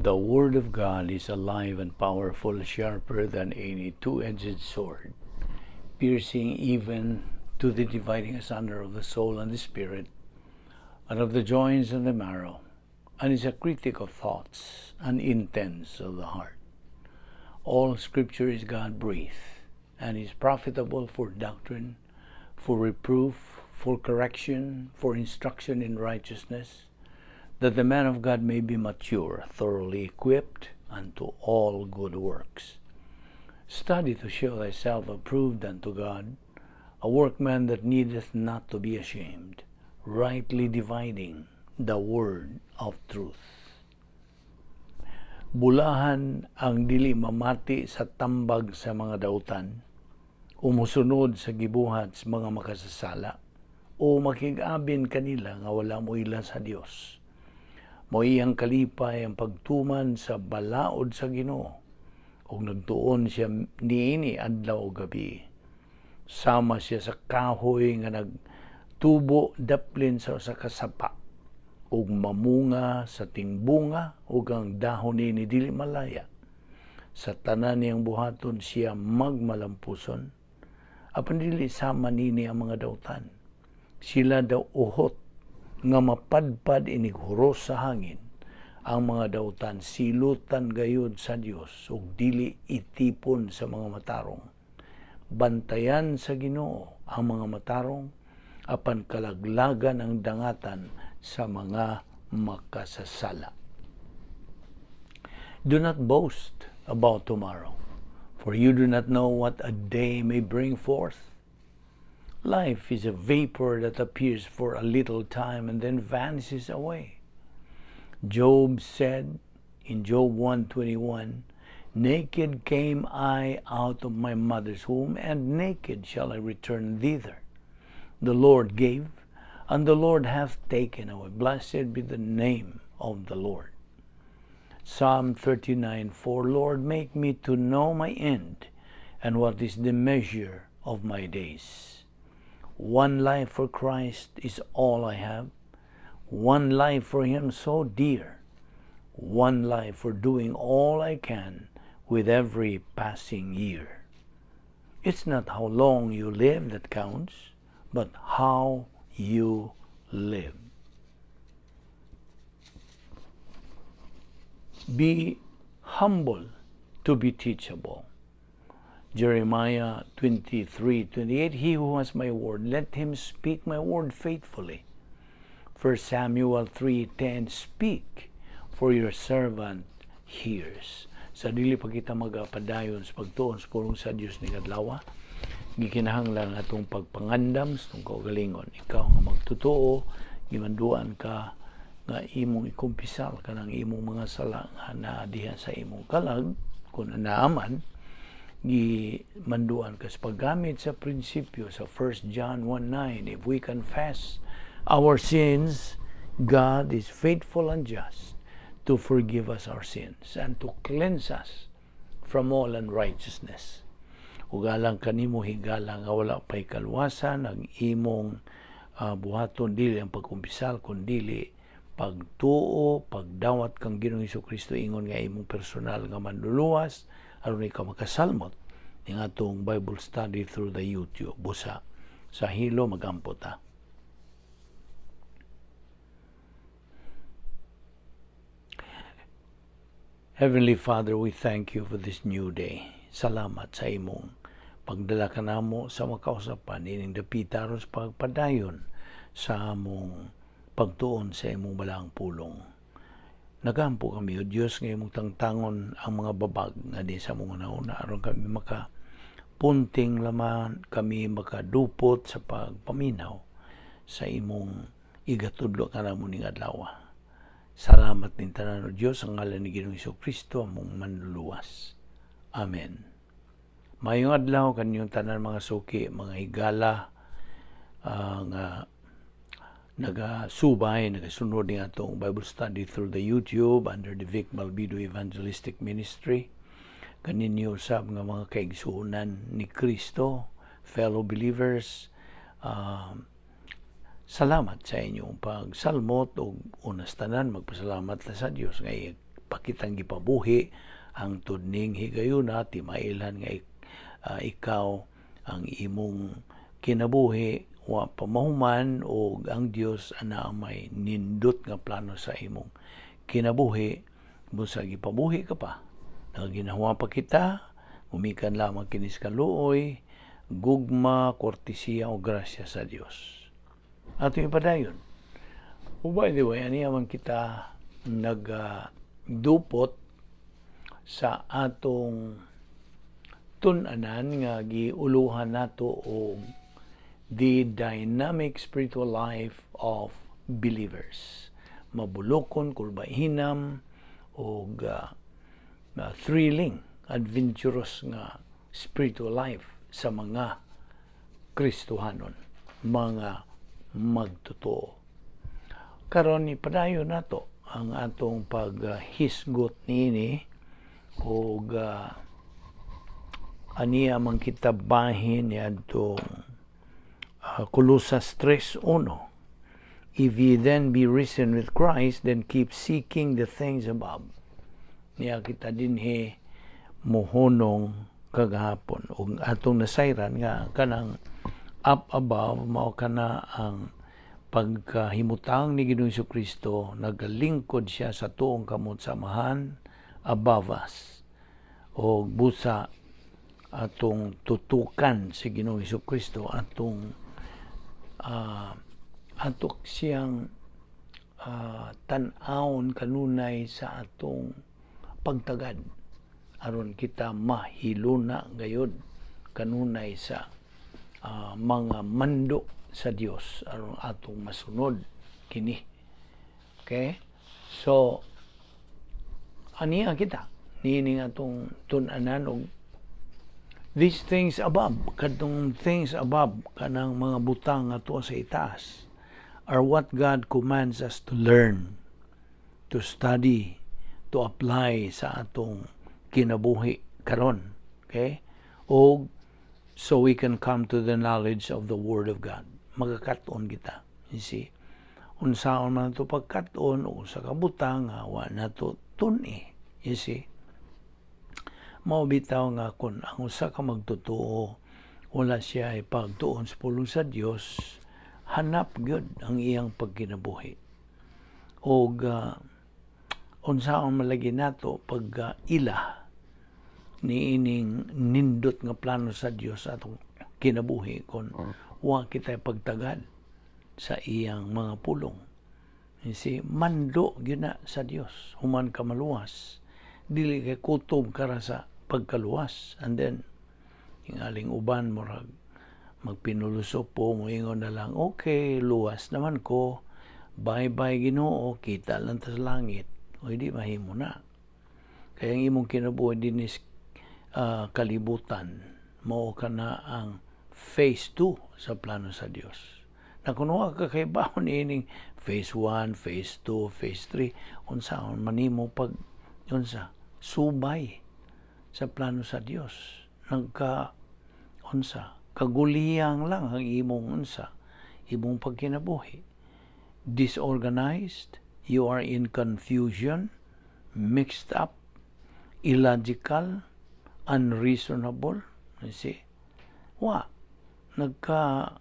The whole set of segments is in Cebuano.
The Word of God is alive and powerful, sharper than any two-edged sword, piercing even to the dividing asunder of the soul and the spirit, and of the joints and the marrow, and is a critic of thoughts and intents of the heart. All Scripture is God-breathed, and is profitable for doctrine, for reproof, for correction, for instruction in righteousness, that the man of God may be mature, thoroughly equipped unto all good works. Study to show thyself approved unto God, a workman that needeth not to be ashamed, rightly dividing the word of truth. Bulahan ang dili mamati sa tambag sa mga dautan, o mosunod sa gibuhat sa mga makasasala, o makig-abin kanila nga wala moila sa Dios. Mao iyang kalipay ang pagtuman sa balaod sa Ginoo, ug nagtuon siya niini adlaw ug gabi. Sama siya sa kahoy nga nagtubo daplin sa usa ka sapa, ug mamunga sa tingbunga, ug ang dahon niini dili malaya. Sa tanan niyang buhaton siya magmalampuson, apan dili sama nini ang mga dautan. Sila daw uhot nga mapadpad inig huros sa hangin. Ang mga dautan silutan gayud sa Dios ug dili itipon sa mga matarong. Bantayan sa Ginoo ang mga matarong, apan kalaglagan ang dangatan sa mga makasasala. Do not boast about tomorrow, for you do not know what a day may bring forth. Life is a vapor that appears for a little time and then vanishes away. Job said in Job 1:21, "Naked came I out of my mother's womb, and naked shall I return thither. The Lord gave, and the Lord hath taken away. Blessed be the name of the Lord." Psalm 39:4, "Lord, make me to know my end, and what is the measure of my days." One life for Christ is all I have. One life for Him so dear. One life for doing all I can with every passing year. It's not how long you live that counts, but how you live. Be humble to be teachable. Jeremiah 23:28, "He who has my word, let him speak my word faithfully." 1 Samuel 3:10, "Speak, for your servant hears." Sa dili pa kita magapadayon sa pagtuon sa pulong sa Dios ning adlaw, gikinahanglan atong pagpangandam sa atong kaugalingon. Ikaw nga magtotoo, gimanduan ka nga imong ikumpisal kanang imong mga sala nga naa diha sa imong kalag kung naaman, gimanduan ka sa paggamit sa prinsipyo sa 1 John 1:9, "If we confess our sins, God is faithful and just to forgive us our sins and to cleanse us from all unrighteousness." Ug alang kanimo, higala, nga wala pa'y kalwasan, ang imong buhaton dili ang pagkumpisal kundili pagtuo, pagdawat kang Ginoong Hesukristo ingon nga imong personal nga manluluwas aron ikaw makasalmot ning atong Bible study through the YouTube. Busa sa hilo magampo ta. Heavenly Father, we thank you for this new day. Salamat sa imong pagdala kanamo sa makausapan ining dapita aron sa pagpadayon sa among pagtuon sa imong balaang pulong. Nagampo kami, O Dios, nga imong tangtangon ang mga babag nga di sa among una aron kami makapunting laman, kami makadupot sa pagpaminaw sa imong igatudlo kanamo ning adlaw. Salamat ning tanan, O Dios, ang ngalan ni Ginoong Hesukristo among manluluwas. Amen. Maayong adlaw kaninyong tanan, mga suki, mga higala nga nagasubay, nagasunod ni atong Bible study through the YouTube under the Vic Balbido Evangelistic Ministry. Kaninyo sab nga mga kaigsuonan ni Kristo, fellow believers, salamat sa inyong pagsalmot ug unas tanan magpasalamat ta sa Dios nga pa kitang gipabuhi hangtod ning higayuna. Ti mailhan nga ikaw, ang imong kinabuhi wa pa mahuman og ang Dios ana may nindot nga plano sa imong kinabuhi. Busa gipabuhi ka pa, naginawa pa kita, gumikan lamang kinis kaluoy, gugma, kortesiya o grasya sa Dios. Ato ipadayon. Oh, by the way, aniya man kita nagdupot sa atong tun-anan nga giuluhan nato og The Dynamic Spiritual Life of Believers. Mabulokon, kulbahinam, og thrilling, adventurous nga spiritual life sa mga Kristohanon, mga magtotoo. Karon, ipadayon nato ang atong paghisgot niini og aniya man kita bahin niadtong Colosas 3:1. "If ye then be risen with Christ, then keep seeking the things above." Niya kita dinhi mohunong kagahapon ug atong nasayran nga kanang up above mao kana ang pagkahimutang ni Ginoong Kristo, nagalingkod siya sa tuong kamot sa Amahan above us. O busa atong tutukan si Ginoong Kristo, atong atok siyang tan-awon kanunay sa atong pagtagad aron kita mahiluna gayud kanunay sa mga mando sa Dios aron atong masunod kini. Okay? So aniya kita niini atong tun-anan og these things above. Kadtong things above, kanang mga butang nga tuwa sa itaas, are what God commands us to learn, to study, to apply sa atong kinabuhi karon. Okay? O so we can come to the knowledge of the Word of God. Magakat-on kita. You see? Unsaon man to pagkat-on o sa kabutang nga wa nato tun-i. You see? Mao bitaw nga kun ang usa ka magtotoo wala siya ay pagtuon sa pulong sa Dios, hanap gyud ang iyang pagkinabuhi. Og unsaon malagi nato pag ila niining nindot nga plano sa Dios atong kinabuhi kon wa kita pagtagad sa iyang mga pulong? You see, mando gyud na sa Dios human ka maluwas. Dili kay kutob kara sa pagkaluwas and then ingaling uban murag magpinulosopo, moingon na lang, "Okay, luwas naman ko, bye bye Ginoo, kita lang ta sa langit." O hindi mahimo na kaya ang imong kinabuhi dinis kalibutan mao ka na ang phase 2 sa plano sa Dios. Na kung wa ka kay baon ining phase 1, phase 2, phase 3, unsaon manimo pag unsa subay sa plano sa Dios? Nagka unsa kaguliyang lang ang imong unsa imong pagkinabuhi. Disorganized, you are in confusion, mixed up, illogical, unreasonable, you see? Wa nagka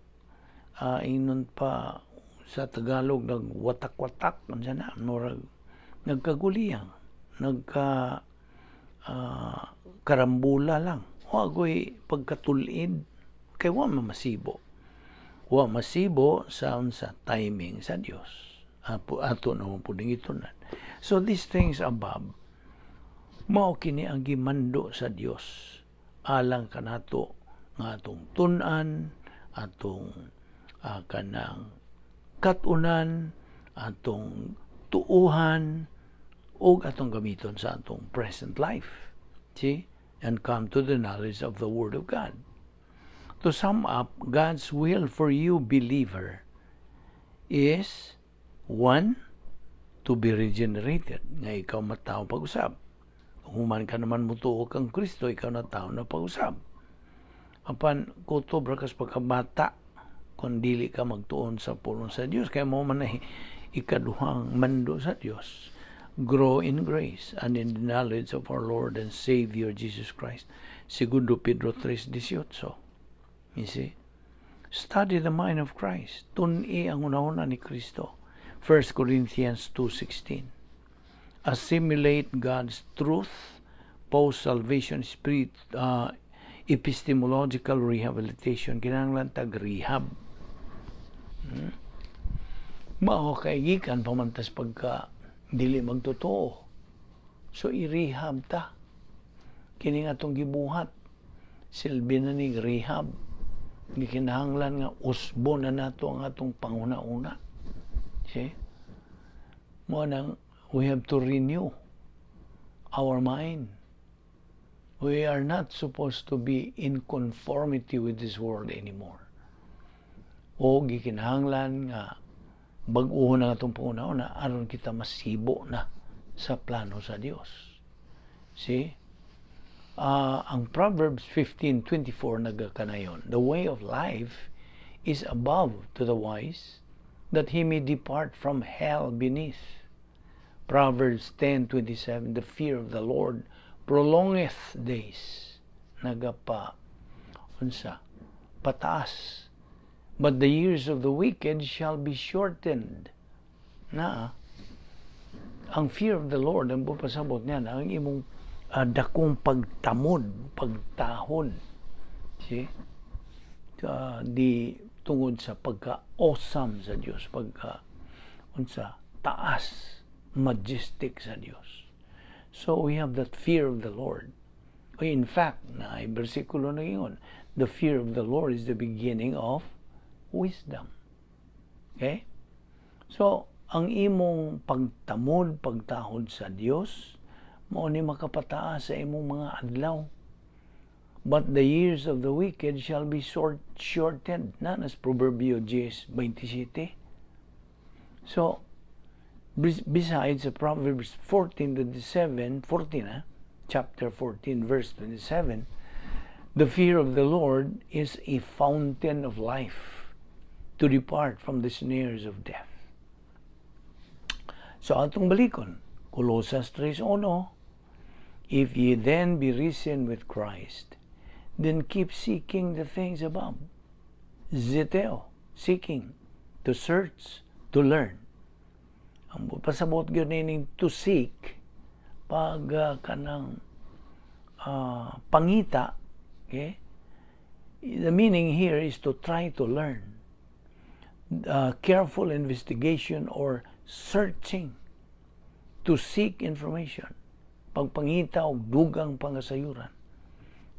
ingnon pa sa Tagalog, nagwatak-watak, unsa na, murag nagkaguliyang, nagka karambula lang, wa goy pagkatulid kay wa masibo, wa masibo sa unsa timing sa Dios. Apo ato na mo pud itunan. So these things above, mao kini ang gimando sa Dios alang kanato nga atong tun-an, atong kanang katunan, atong tuuhan ug atong gamiton sa atong present life. See? And come to the knowledge of the Word of God. To sum up, God's will for you, believer, is one, to be regenerated, nga ikaw matawo pag-usab. Human ka naman mutuo kang Kristo, ikaw na tao na pag-usab. Apan kutob ra kas pagkabata kung dili ka magtuon sa pulong sa Dios, kaya mo man ay ikaduhang mando sa Dios. Grow in grace and in the knowledge of our Lord and Savior Jesus Christ. Segundo Pedro 3:18. You see? Study the mind of Christ. Tun-i ang hunahuna ni Kristo. 1 Corinthians 2:16. Assimilate God's truth, post-salvation spirit, epistemological rehabilitation. Kinahanglan tag rehab. Mao kay gikan pamantas pagka dili magtotoo. So i-rehab ta. Kini nga atong gibuhat. Silbi na ni rehab. Gikinahanglan nga usbo na nato ang atong panghuna-una. See? Mao nang we have to renew our mind. We are not supposed to be in conformity with this world anymore. O gikinahanglan nga bag-uhon ang atong panghuna-una aron kita masibo na sa plano sa Dios. See? Ang Proverbs 15:24 nagakanayon, "The way of life is above to the wise, that he may depart from hell beneath." Proverbs 10:27, "The fear of the Lord prolongeth days." Nagapa unsa pataas. "But the years of the wicked shall be shortened." Na ang fear of the Lord ang pasabot niya ang imong dakong pagtamod, pagtahod. See? Di tungod sa pagka-awesome sa Dios, pagka unsa taas, majestic sa Dios. So we have that fear of the Lord. In fact, na bersikulo na ingon, "The fear of the Lord is the beginning of wisdom." Okay? So, ang imong pagtamod, pagtahod sa Dios, mao ni makapataas sa imong mga adlaw. "But the years of the wicked shall be shortened." Na, nas Proverbio 10:27. So, besides sa Proverbs 14:27, 14, chapter 14, verse 27, the fear of the Lord is a fountain of life to depart from the snares of death. So, atong balikon, Colosas 3:1, "If ye then be risen with Christ, then keep seeking the things above." Zeteo, seeking, to search, to learn. Ang pasabot gyud nining to seek, pag kanang pangita, okay? The meaning here is to try to learn. Careful investigation or searching to seek information. Pagpangita og dugang pangasayuran.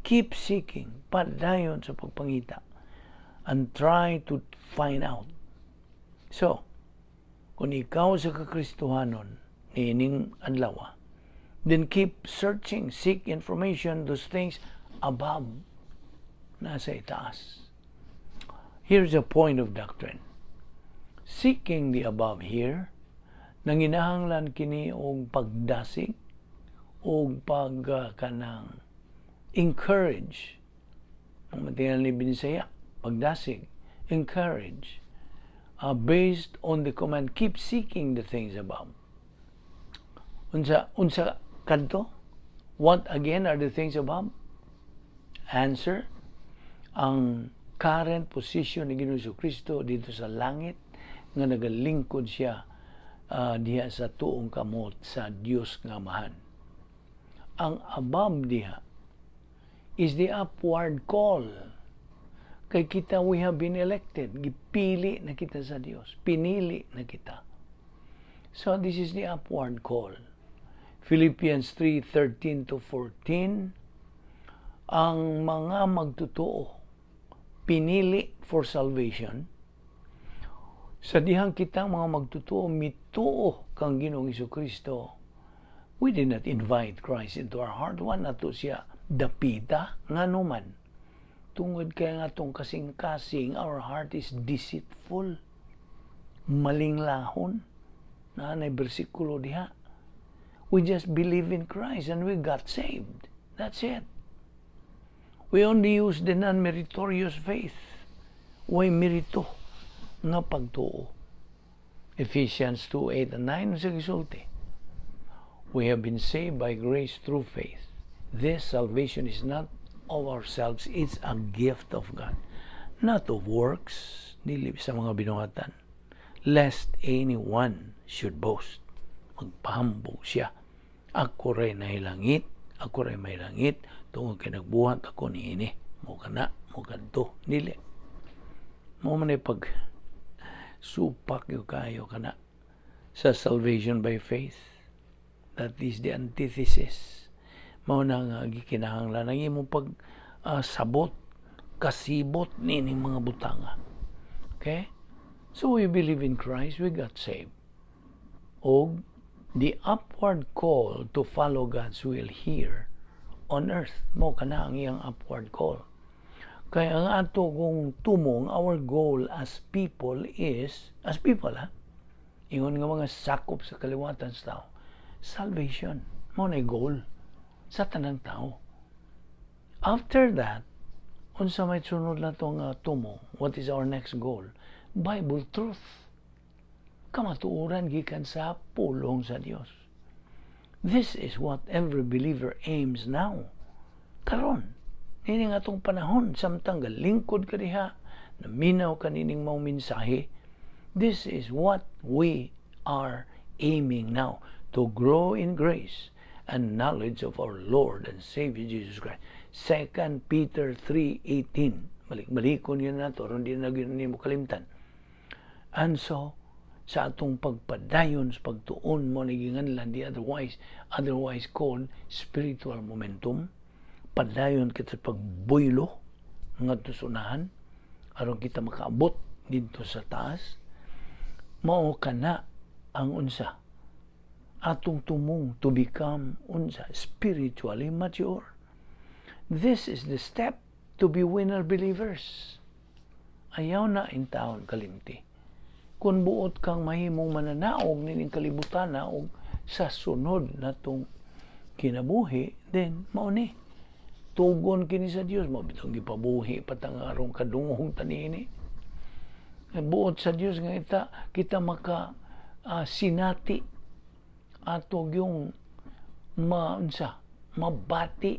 Keep seeking, padayon sa pagpangita and try to find out. So, kung ikaw sa kakristohanon niining adlaw, then keep searching, seek information, those things above, nasa itaas. Here's a point of doctrine. Seeking the above here, nanginahanglan kini og pagdasig og pag kanang encourage. Ang matingal ni Binisaya, pagdasig, encourage, based on the command, "Keep seeking the things above." Unsa kadto? What again are the things above? Answer, ang current position ni Ginoong Kristo dito sa langit nga nagalingkod siya diha sa tuong kamot sa Dios nga Amahan. Ang above diha is the upward call. Kay kita, we have been elected. Gipili na kita sa Dios. Pinili na kita. So this is the upward call. Philippians 3:13 to 14, ang mga magtotoo pinili for salvation sa dihang kita mga magtotoo mituo kang Ginoong Kristo. We did not invite Christ into our heart. Wa nato siya dapita. Ngano man? Tungod kay nga atong kasing-kasing, our heart is deceitful, malinglahon na nay bersikulo diha. We just believe in Christ and we got saved. That's it. We only use the non-meritorious faith. Way merito nga pagtuo. Ephesians 2:8 and 9 sa gisulti. We have been saved by grace through faith. This salvation is not of ourselves, it's a gift of God. Not of works, dili sa mga binuhatan, lest anyone should boast. Magpahambog siya. Ako ray nahilangit, ako ray may langit, tungod kay nagbuhat ako niini. Mo kana, mo kadto, dili. Mo man pag supak yung kayo kana sa salvation by faith. That is the antithesis. Mao na nga gikinahanglan ang imong pag sabot, kasibot nining mga butanga. Okay? So we believe in Christ, we got saved. Og the upward call to follow God's will here on earth. Mo kana ang iyang upward call. Kaya ang ato kung tumong, our goal as people is, as people ha, ingon nga mga sakop sa kaliwatan sa tao, salvation. Mo na goal sa tanang tao. After that, unsa may sunod na itong tumong, what is our next goal? Bible truth. Kamatuoran gikan sa pulong sa Dios. This is what every believer aims now. Karon, nining atong panahon, samtang galingkod ka diha, naminaw ka nining mao mensahe, this is what we are aiming now, to grow in grace and knowledge of our Lord and Savior Jesus Christ. 2 Peter 3:18. Balik-balikon yun nato, aron di na gyud nimo kalimtan. And so, sa atong pagpadayon sa pagtuon mo ni ginganlan di otherwise called spiritual momentum, padayon kita sa pagbuylo ngadto sa unahan aron kita makaabot didto sa taas. Mao kana ang unsa atong tumong, to become unsa spiritually mature. This is the step to be winner believers. Ayaw na intawon kalimti. Kung buot kang mahimong mananaog nining kalibutan na og sa sunod natong kinabuhi, then mao ni tugon kini sa Dios. Mo bitong gipabuhi patang aron kadungog tanini. Buot sa Dios nga kita maka sinati ato yung maunsa mabati.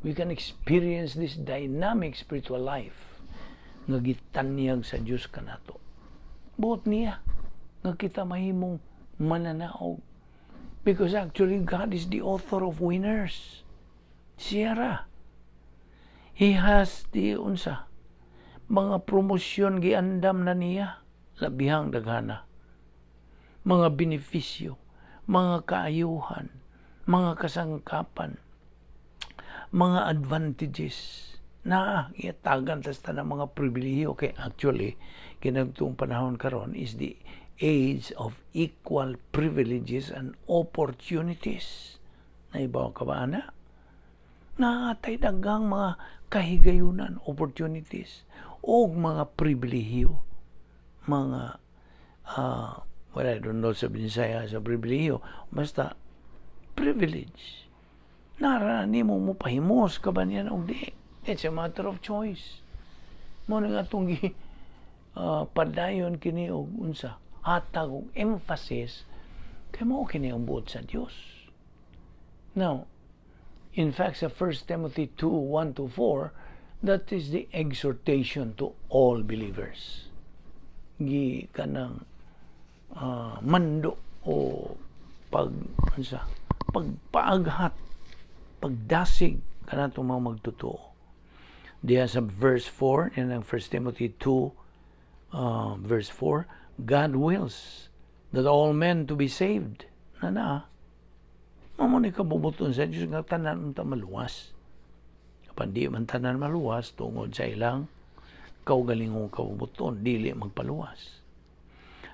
We can experience this dynamic spiritual life nga gitanyag sa Dios kanato. Buot niya nga kita mahimong mananaog because actually God is the author of winners. Siya ra. He has the unsa mga promosyon giandam na niya, labihang daghana mga benepisyo, mga kaayuhan, mga kasangkapan, mga advantages na gihatagan tas ng mga pribilehiyo. Kay actually kinagtuong panahon karon is the age of equal privileges and opportunities. Naibaw ka ba ana? Naatay daghang mga kahigayunan, opportunities o mga pribilehiyo, mga well, I don't know sa Binisaya sa pribilehiyo, basta privilege. Nara nimo mo pahimos ka ba niyan og di. It's a matter of choice. Mo na nga itong padayon kini og unsa hatag og emphasis kay mao kini ang buot sa Dios. Now, in fact, sa 1 Timothy 2:1 to 4, that is the exhortation to all believers. Gi kanang mando o pag unsa pagpaaghat, pagdasig kanatong mga magtotoo. Diya sa verse 4 in ang 1 Timothy 2 verse 4, God wills that all men to be saved. Na na, mamo ni kabubuton sa Diyos nga tanan unta maluwas. Apan di man tanan maluwas tungod sa ilang kaugalingong kabubuton, dili magpaluwas.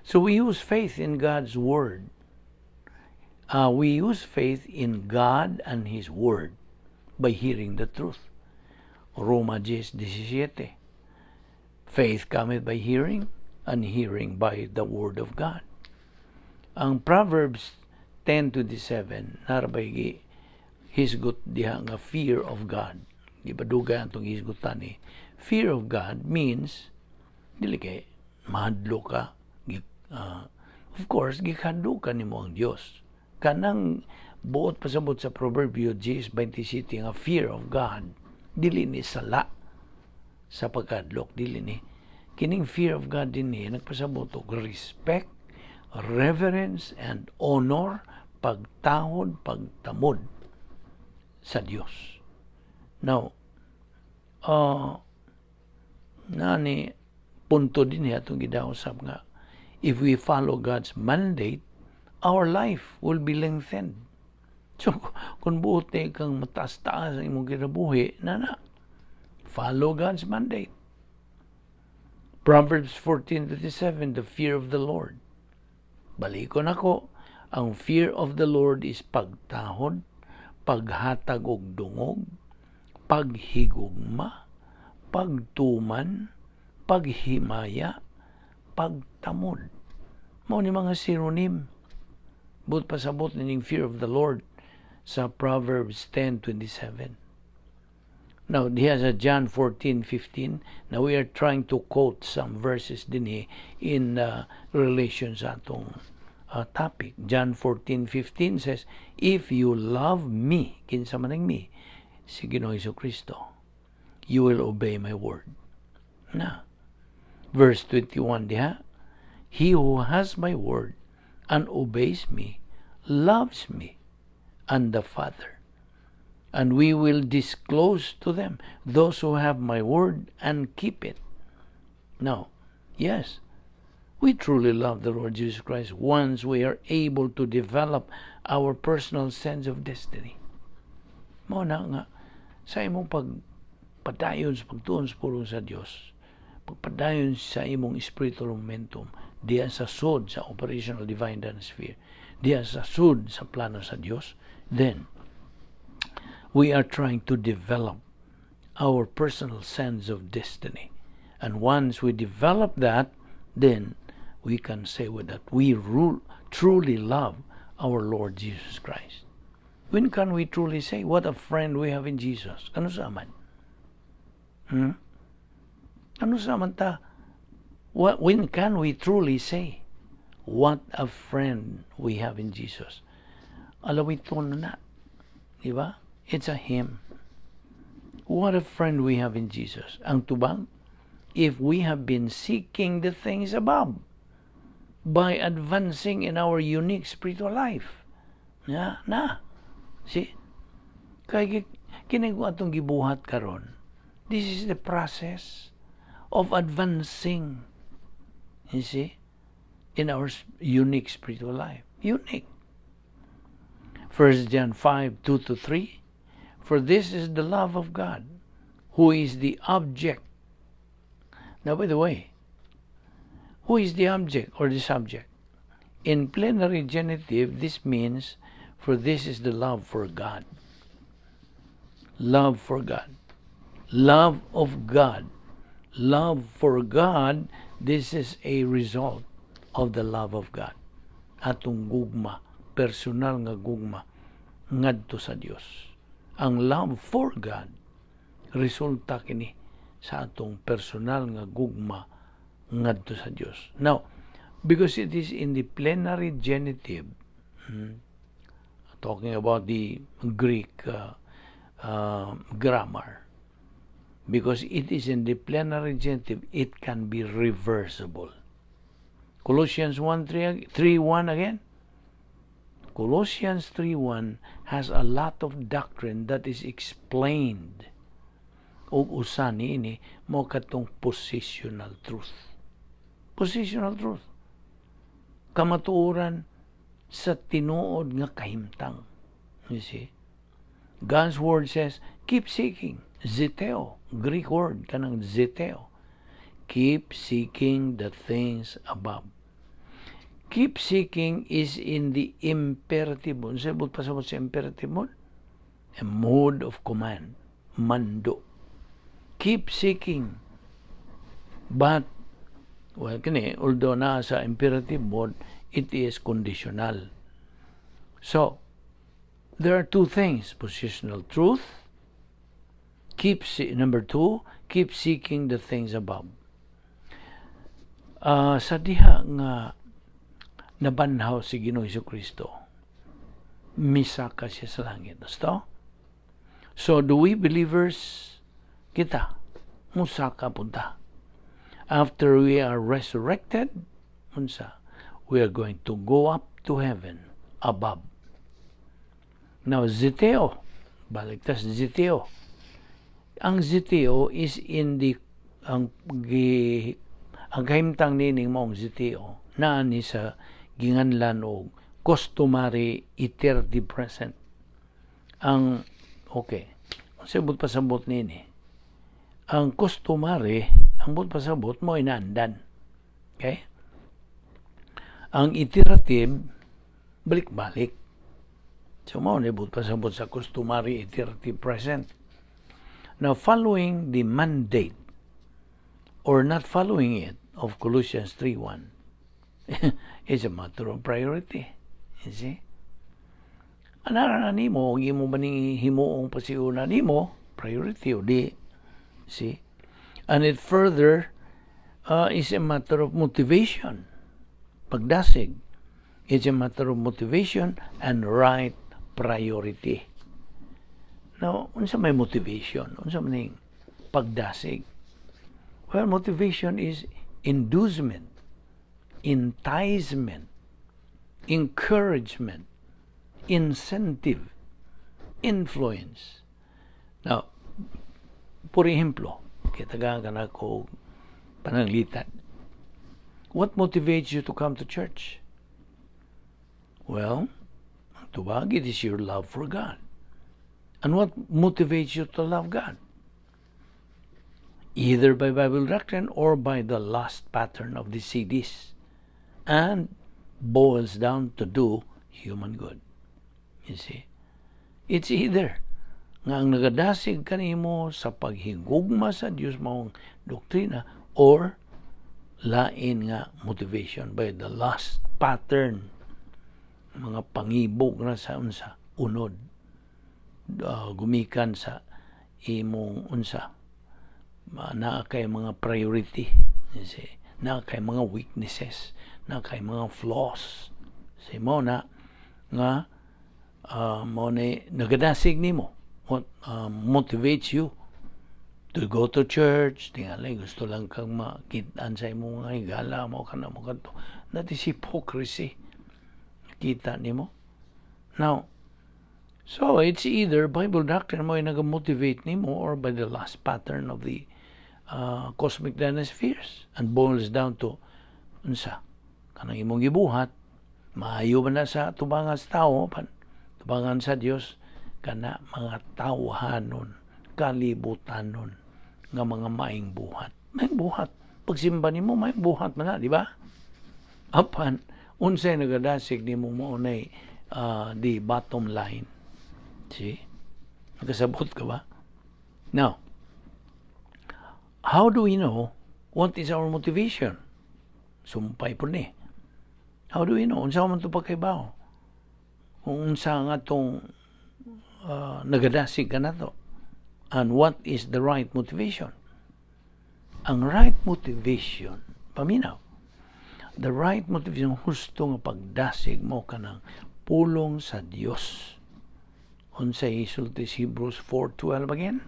So we use faith in God's word. We use faith in God and His word by hearing the truth. Roma 10:17. Faith cometh by hearing, and hearing by the word of God. Ang Proverbs 10:27, narabay gi hisgot diha nga fear of God. Di ba dugay atong hisgutan ni? Fear of God means dili kay mahadlok ka. Of course, gikadlo ka nimo ang Dios. Kanang Buot pasabot sa Proverbio 10:27 nga fear of God dili ni sala sa pagkadlok, dili ni. Kining fear of God dinhi nagpasabot og respect, reverence and honor, pagtahod, pagtamod sa Dios. Now, nani punto din atong gidaosab nga if we follow God's mandate, our life will be lengthened. So, kung buot ni kang mataas-taas ang imong kinabuhi, na, follow God's mandate. Proverbs 14:37, the fear of the Lord. Balikon ako, ang fear of the Lord is pagtahod, paghatag og dungog, paghigugma, pagtuman, paghimaya, pagtamod. Mao ni mga synonym. Buot pasabot nining fear of the Lord sa Proverbs 10:27. Now, diha sa John 14:15, now we are trying to quote some verses dinhi in relation sa atong topic. John 14:15 says, "If you love me," kinsa man ang me? Si Ginoong Kristo, "you will obey my word." Na. Verse 21 diha, "He who has my word and obeys me loves me and the Father. And we will disclose to them those who have my word and keep it." Now, yes, we truly love the Lord Jesus Christ once we are able to develop our personal sense of destiny. Mao na nga, sa imong pagpadayon sa pagtuon sa pulong sa Dios, pagpadayon sa imong spiritual momentum, diya sa sud sa operational divine sphere, diya sa sud sa plano sa Dios, then we are trying to develop our personal sense of destiny. And once we develop that, then we can say with that we truly love our Lord Jesus Christ. When can we truly say what a friend we have in Jesus? Kanus-a man? Kanus-a man ta? When can we truly say what a friend we have in Jesus? Alawiton na. Di ba? It's a hymn. What a friend we have in Jesus. Ang tubang, if we have been seeking the things above by advancing in our unique spiritual life. Na, na. See? Kay kini atong gibuhat karon. This is the process of advancing. You see? In our unique spiritual life. Unique. 1 John 5:2 to 3. "For this is the love of God, who is the object." Now, by the way, who is the object or the subject? In plenary genitive, this means, for this is the love for God. Love for God. Love of God. Love for God, this is a result of the love of God. Atong gugma, personal nga gugma, ngadto sa Dios. Ang love for God, resulta kini sa atong personal nga gugma ngadto sa Dios. Now, because it is in the plenary genitive, talking about the Greek grammar, because it is in the plenary genitive, it can be reversible. Colossians 1 3, 3 1 again. Colossians 3:1 has a lot of doctrine that is explained. Ug usa niini mao katong positional truth. Positional truth. Kamatuoran sa tinuod nga kahimtang. You see? God's word says, "Keep seeking." Zeteo, Greek word, kanang zeteo. Keep seeking the things above. "Keep seeking" is in the imperative mode. Sa pasabot sa imperative mode? A mode of command. Mando. Keep seeking. But, well, kini, although na sa imperative mode, it is conditional. So, there are two things. Positional truth. Number two, keep seeking the things above. Sa diha nga nabanhaw si Ginoong Kristo, Misaka siya sa langit. Gusto? So, do we believers, kita, musaka punta. After we are resurrected, unsa, we are going to go up to heaven above. Now, zeteo, balik tas zeteo. Ang zeteo is in the ang gi ang kahimtang nining maong zeteo naa ni sa ginganlan og customary iterative present. Ang okay, unsa buot pasabot nini? Ang customary, ang buot pasabot mo inaandan. Okay? Ang iterative, balik-balik. So mao ni buot pasabot sa customary iterative present. Now, following the mandate or not following it of Colossians 3:1 is a matter of priority. You see? Anara na nimo, ang imo maning himuong pasiuna nimo, priority o di. See? And it further is a matter of motivation. Pagdasig. It's a matter of motivation and right priority. Now, unsa may motivation? Unsa man ning pagdasig? Well, motivation is inducement, enticement, encouragement, incentive, influence. Now, por ehemplo, kita ka na ko pananglitan. What motivates you to come to church? Well, ang tubag, it is your love for God. And what motivates you to love God? Either by Bible doctrine or by the lust pattern of the CDs. And boils down to do human good. You see? It's either nga ang nagadasig kanimo sa paghigugma sa Dios maong doktrina or lain nga motivation by the lust pattern, mga pangibog na sa unsa unod, gumikan sa imong unsa, naa kay mga priority, you see, naa kay mga weaknesses, naa kay mga flaws. Say mo na nga mo ni nagadasig nimo, what motivates you to go to church, tingali gusto lang kang makitaan sa imong mga higala mo kana mo kadto. That is hypocrisy. Kita nimo. Now, so it's either Bible doctrine mo ay nag-motivate nimo or by the lust pattern of the cosmic dynaspheres and boils down to unsa kanang imong gibuhat, maayo ba na sa tubangan sa tao, pan tubangan sa Dios, kana mga tawhanon, kalibutanon nga mga maing buhat. Maing buhat pagsimba nimo, maing buhat man na, di ba? Apan unsay nagadasig nimo mao nay the bottom line. See? Nakasabot ka ba? Now, how do we know what is our motivation? Sumpay po ni. How do we know? Unsa man to pagkaibaw? Kung unsa nga tong nagadasig ka na to. And what is the right motivation? Ang right motivation, paminaw, the right motivation, husto nga pagdasig mo kanang pulong sa Dios. Unsay isulti sa Hebrews 4:12 again?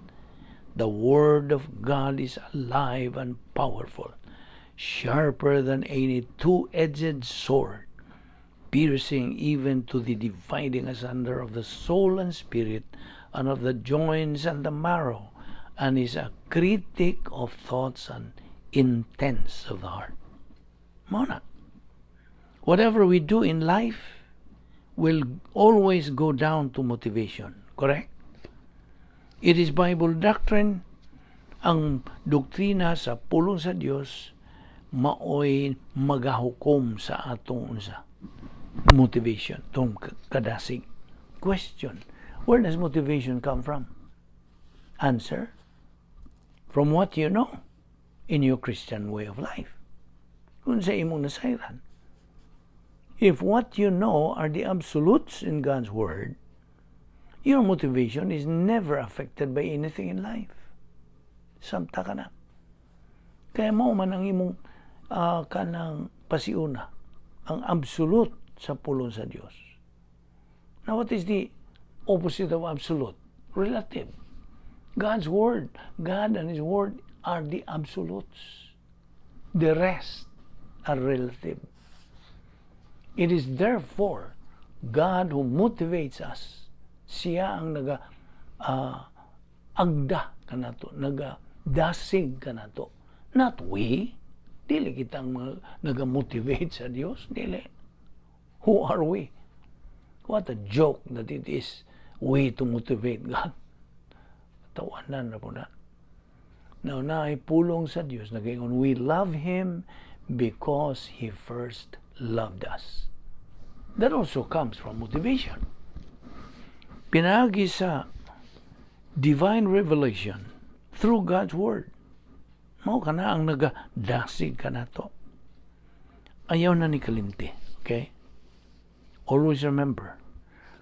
"The word of God is alive and powerful, sharper than any two-edged sword, piercing even to the dividing asunder of the soul and spirit, and of the joints and the marrow, and is a critic of thoughts and intents of the heart." Mao na. Whatever we do in life will always go down to motivation. Correct? It is Bible doctrine. Ang doktrina sa pulong sa Dios maoy magahukom sa atong unsa, motivation, tong kadasig. Question, where does motivation come from? Answer, from what you know in your Christian way of life. Kung sa imong nasayran. If what you know are the absolutes in God's Word, your motivation is never affected by anything in life. Samta ka na. Kaya mo man ang imong kanang pasiuna, ang absolute sa pulong sa Dios. Now, what is the opposite of absolute? Relative. God's Word, God and His Word are the absolutes. The rest are relative. It is therefore God who motivates us. Siya ang naga agda kanato, naga dasig kanato. Not we. Dili kita ang mga naga-motivate sa Dios. Dili. Who are we? What a joke that it is we to motivate God. Tawanan na po na. Now, naay pulong sa Dios nagaingon, we love Him because He first loved us. That also comes from motivation. Pinaagi sa divine revelation through God's Word. Mao kana ang nagadasig kanato. Ayaw na ni kalimti. Okay? Always remember,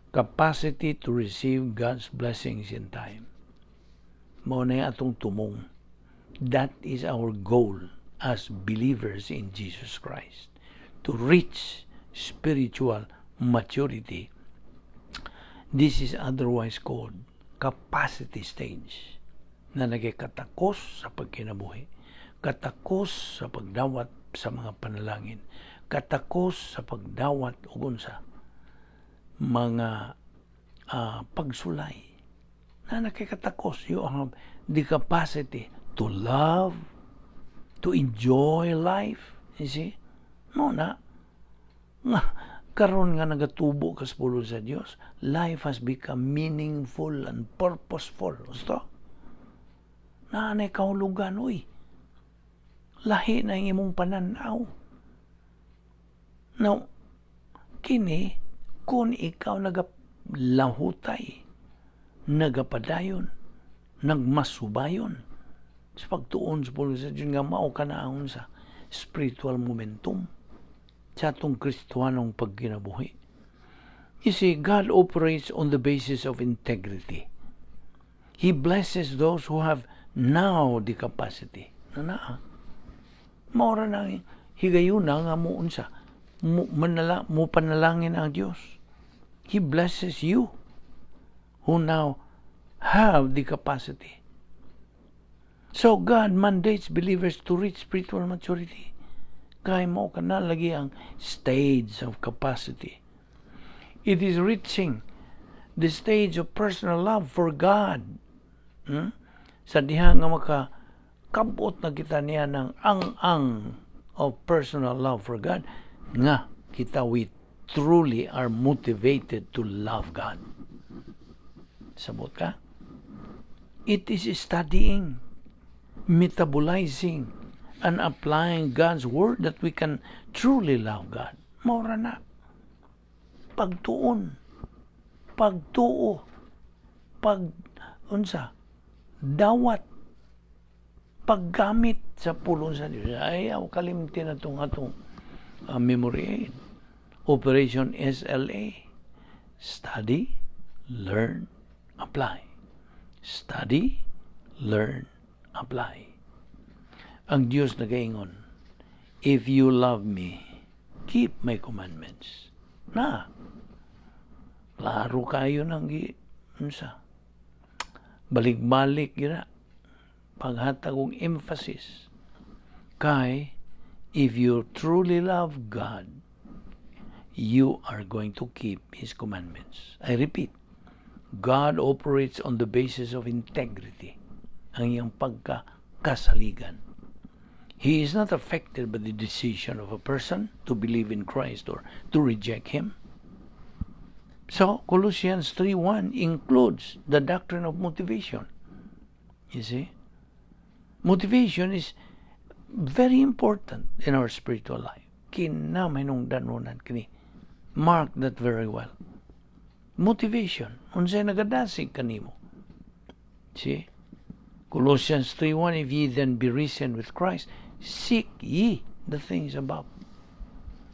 capacity to receive God's blessings in time. Mao na atong tumong. That is our goal as believers in Jesus Christ. To reach spiritual maturity. This is otherwise called capacity stage na nagikatakos sa pagkinabuhi, katakos sa pagdawat sa mga panalangin, katakos sa pagdawat og unsa mga pagsulay na nakikatakos. You have the capacity to love, to enjoy life, you see? Mao na nga karon nga nagatubo ka sa pulong sa Dios, life has become meaningful and purposeful. Gusto? Naa nay kahulugan, uy. Lahi na ang imong pananaw. Now, kini, kung ikaw nagalahutay, nagapadayon, nagmasubayon, sa pagtuon sa pulong sa Diyos nga mao ka na sa spiritual momentum sa atong Kristohanong pagkinabuhi. You see, God operates on the basis of integrity. He blesses those who have now the capacity. Na naa. Mao ra na higayuna nga mo unsa mo, manala, mo panalangin ang Dios. He blesses you who now have the capacity. So God mandates believers to reach spiritual maturity. Kay mao kana lagi ang stage of capacity. It is reaching the stage of personal love for God. Sa diha nga maka kabot na kita niya ng ang-ang of personal love for God nga kita, we truly are motivated to love God. Sabot ka? It is studying, metabolizing, and applying God's Word that we can truly love God. Mao ra na. Pagtuon, pagtuo, pag unsa, dawat, paggamit sa pulong sa Diyos. Ayaw kalimti na itong atong memory aid. Operation SLA. Study, learn, apply. Study, learn, apply. Ang Diyos nagaingon, "If you love me, keep my commandments." Na, klaro kayo nang gi, unsa, balik-balik gira, paghatag og emphasis. Kay, if you truly love God, you are going to keep His commandments. I repeat, God operates on the basis of integrity, ang iyang pagkakasaligan. He is not affected by the decision of a person to believe in Christ or to reject Him. So, Colossians 3:1 includes the doctrine of motivation. You see? Motivation is very important in our spiritual life. Kinamahinungdanon kini. Mark that very well. Motivation. Unsay nagadasig kanimo. See? Colossians 3:1, "If ye then be risen with Christ, seek ye the things above."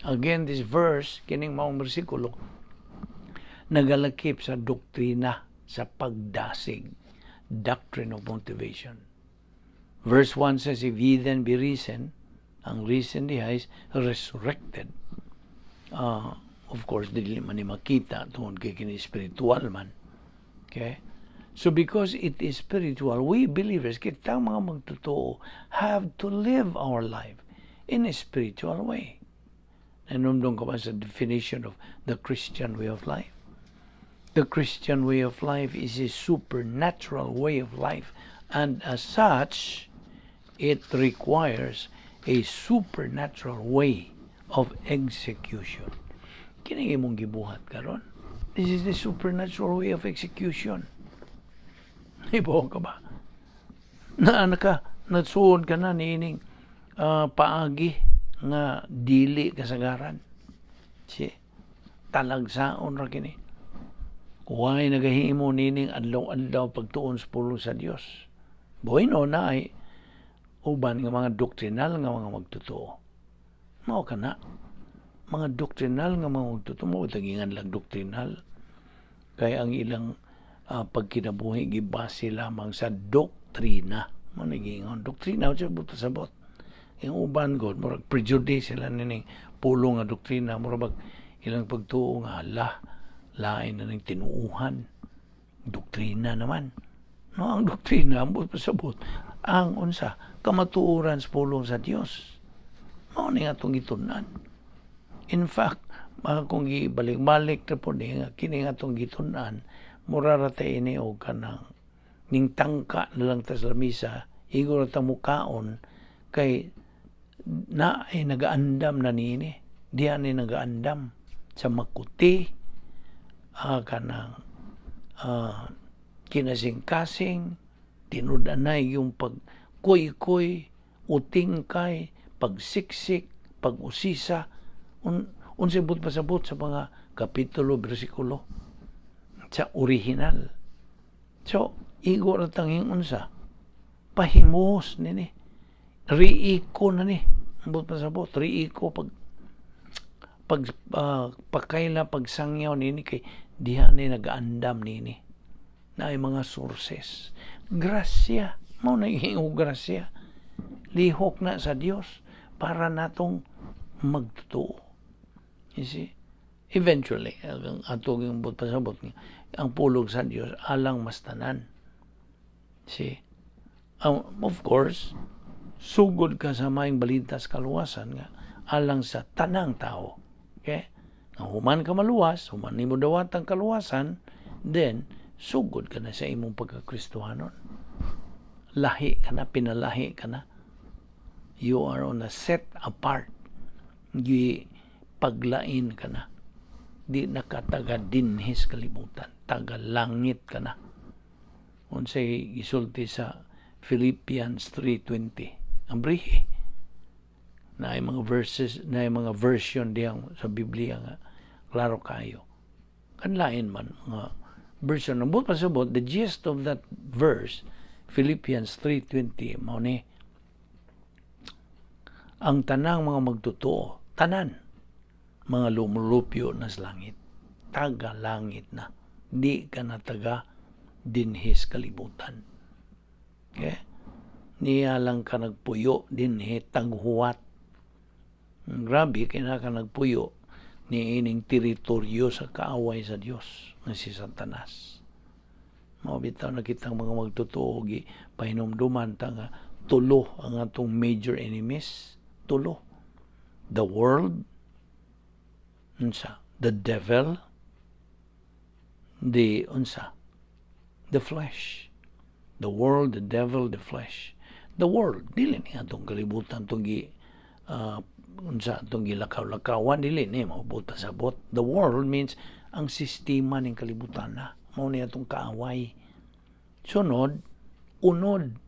Again, this verse, kining maong bersikulo, nagalakip sa doktrina sa pagdasig, doctrine of motivation. Verse 1 says, "If ye then be risen," ang risen diha is resurrected. Of course, dili man ni makita tungod kay kini spiritual man. Okay? So because it is spiritual, we believers, kitang mga magtotoo, have to live our life in a spiritual way. Nahinumdom ka ba sa definition of the Christian way of life? The Christian way of life is a supernatural way of life, and as such, it requires a supernatural way of execution. Kini imong gibuhat karon. This is the supernatural way of execution. Ibo ka ba? Na naka nagsuod ka na niining paagi nga dili kasagaran. Si talagsaon ra kini. Way nagahimo nining adlaw-adlaw pagtuon sa pulong sa Dios. Bueno na ay uban nga mga doktrinal nga mga magtotoo. Mao kana mga doktrinal nga mga magtotoo mo tagingan lang doktrinal kay ang ilang pagkinabuhi gibase lamang sa doktrina. Mo nagingon doktrina sa buto sabot. Yung uban god murag prejudice sila nining pulong nga doktrina, murag bag ilang pagtuo nga hala, lain na ning tinuuhan, doktrina naman. No, ang doktrina, ang buot pasabot, ang unsa kamatuoran sa pulong sa Dios, mao ni atong gitun-an. In fact, mga kung gibalik-balik na po ni nga kini nga atong gitun-an, mura ra ta ini og kanang ning tangka na lang ta sa lamisa, igo ra ta mukaon kay na ay nagaandam na niini, diha ni nagaandam sa makuti, kanang kinasing-kasing, tinud-anay yung pagkuy-kuy, utingkay, pagsiksik, pag-usisa, unsay buot pasabot sa mga kapitulo, bersikulo sa original. So, igo ra tanging unsa pahimuhos nini. Riiko na ni. Ang buot pasabot, riiko pag pakaila, pagsangyaw nini kay diha ni nagaandam nini na ay mga sources. Grasya, mao na og grasya. Lihok na sa Dios para natong magtotoo. You see? Eventually, ang atong yung buot pasabot nga, ang pulong sa Dios alang mas tanan. See? Of course, sugod ka sa maayong balita sa kaluwasan nga alang sa tanang tao. Okay? Nga human ka maluwas, human nimo dawatang kaluwasan, then sugod ka na sa imong pagkakristohanon. Lahi ka na, pinalahi ka na. You are on a set apart. Gi paglain ka na. Di na ka taga dinhis kalibutan, taga langit ka na. Unsay gisulti sa Philippians 3:20? Ang brihi. Na ay mga verses, na ay mga version diyang sa Biblia nga klaro kayo. Kanlain man mga version. Ang buot pasabot, the gist of that verse, Philippians 3:20, mao ni ang tanang mga magtotoo, tanan, mga lumulupyo na sa langit. Taga langit na. Di ka na taga dinhis kalibutan. Okay? Niya lang ka nagpuyo dinhi taghuwat. Grabe kina ka nagpuyo ni ining teritoryo sa kaaway sa Dios nga si Satanas. Mao bitaw na kitang mga magtotoo gi pahinumduman ta nga tulo ang atong major enemies, tulo. The world, unsa, the devil, the unsa, the flesh. The world, the devil, the flesh. The world, dili ni atong kalibutan tong gi unsa atong gilakaw-lakawan, dili ni mabuta sabot. The world means ang sistema ning kalibutan na mao ni atong kaaway. Sunod, unod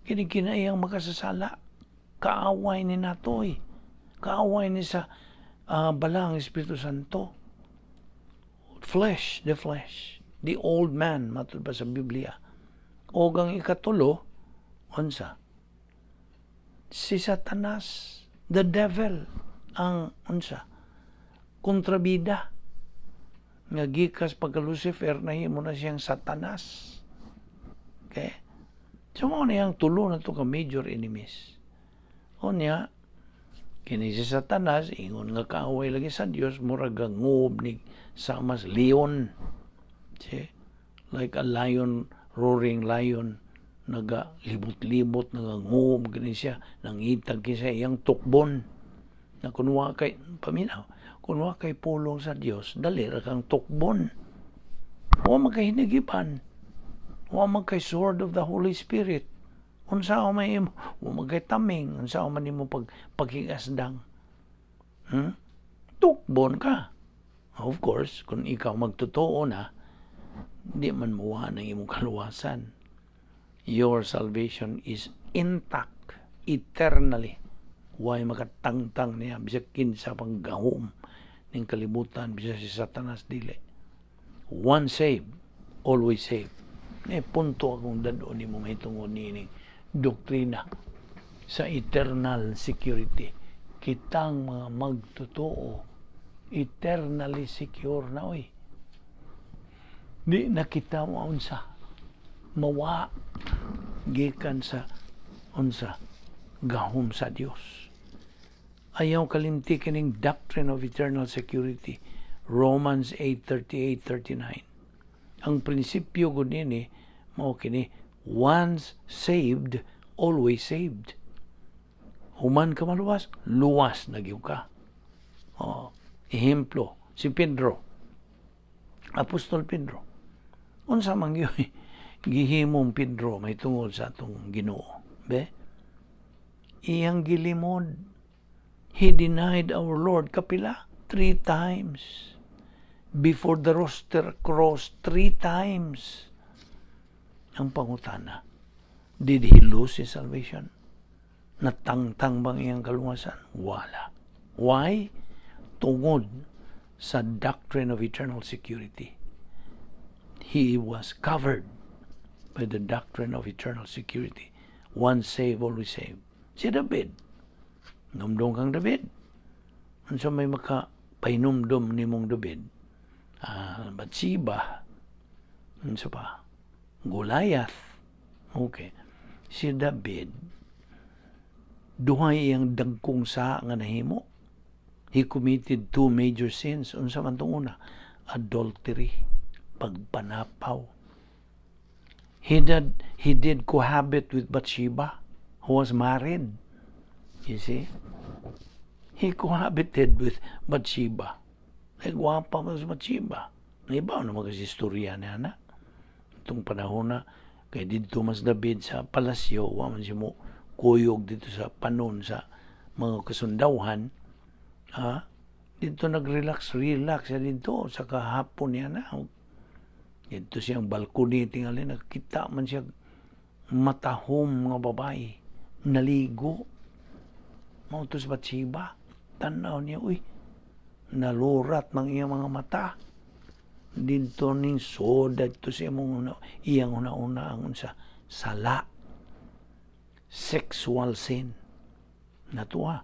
kini kinaiyang makasasala, kaaway ni natoy, kaaway ni sa balang Espiritu Santo. Flesh, the flesh, the old man, matud pa sa Biblia. O ang ikatulo, unsa? Si Satanas, the devil, ang unsa? Kontrabida. Nga gikas pagka Lucifer, nahimo na siyang Satanas. Okay? So, mao na ang tulo na to ka major enemies. O niya, Kini si Satanas, ingon nga kaaway lagi sa Dios, murag nguob ni sama sa leon. See? Like a lion, roaring lion, naga libot-libot, naga nguob gani siya, nangitag siya iyang tukbon. Na kun wa kay, paminaw, kun wa kay pulong sa Dios, dali ra kang tukbon. Wa man kay hinigiban. Wa man kay sword of the Holy Spirit. Unsa may imo, wa man kay taming, unsa man nimo paghigasdang. Tukbon ka. Of course, kung ikaw magtotoo na, di man muwa ng imong kaluwasan. Your salvation is intact eternally. Way makatangtang niya bisag kinsa pang gahom ning kalibutan, bisag si Satanas, dili. Once saved, always saved. Ne punto akong dad-on nimo mahitungod niining doktrina sa eternal security. Kitang mga magtotoo, eternally secure na, oy. Di na kita maunsa mawa gikan sa unsa gahom sa Dios. Ayaw kalimti kining doctrine of eternal security. Romans 8:38-39. Ang prinsipyo gud nini mao kini: once saved, always saved. Human ka maluwas, luwas na gyud ka. Oh, ehemplo, si Pedro, Apostol Pedro. Unsa man gyud gihimong Pedro may tungod sa atong Ginoo? Be? Iyang gilimod. He denied our Lord kapila? Three times. Before the rooster crows, three times. Ang pangutana, did he lose his salvation? Natangtang bang iyang kaluwasan? Wala. Why? Tungod sa doctrine of eternal security. He was covered by the doctrine of eternal security. Once saved, always saved. Si David. Numdum kang David. Unsa may maka pahinumdum nimong David? Bathsheba. Unsa pa? Goliath. Okay. Si David, duhay iyang dagkong sa nga nahimo. He committed two major sins. Unsa man tong una? Adultery, pagpanapaw. He did cohabit with Bathsheba, who was married. You see? He cohabited with Bathsheba. Ay, gwapa man si Bathsheba. Naibaw naman kasi istorya niya na. Itong panahon na, kay didto mas David sa palasyo, wa man siya mo kuyog dito sa panon sa mga kasundawhan. Ha? Dito nag-relax, relax siya dito sa kahapon niya na. Dito siyang balcony tingali, nakita man siya matahom nga babae. Naligo. Mao to si Bathsheba. Tanaw niya, uy, nalurat mang iyang mga mata. Dito ning soda dito sa imong una, iyang una-una ang unsa sala, sexual sin natuwa,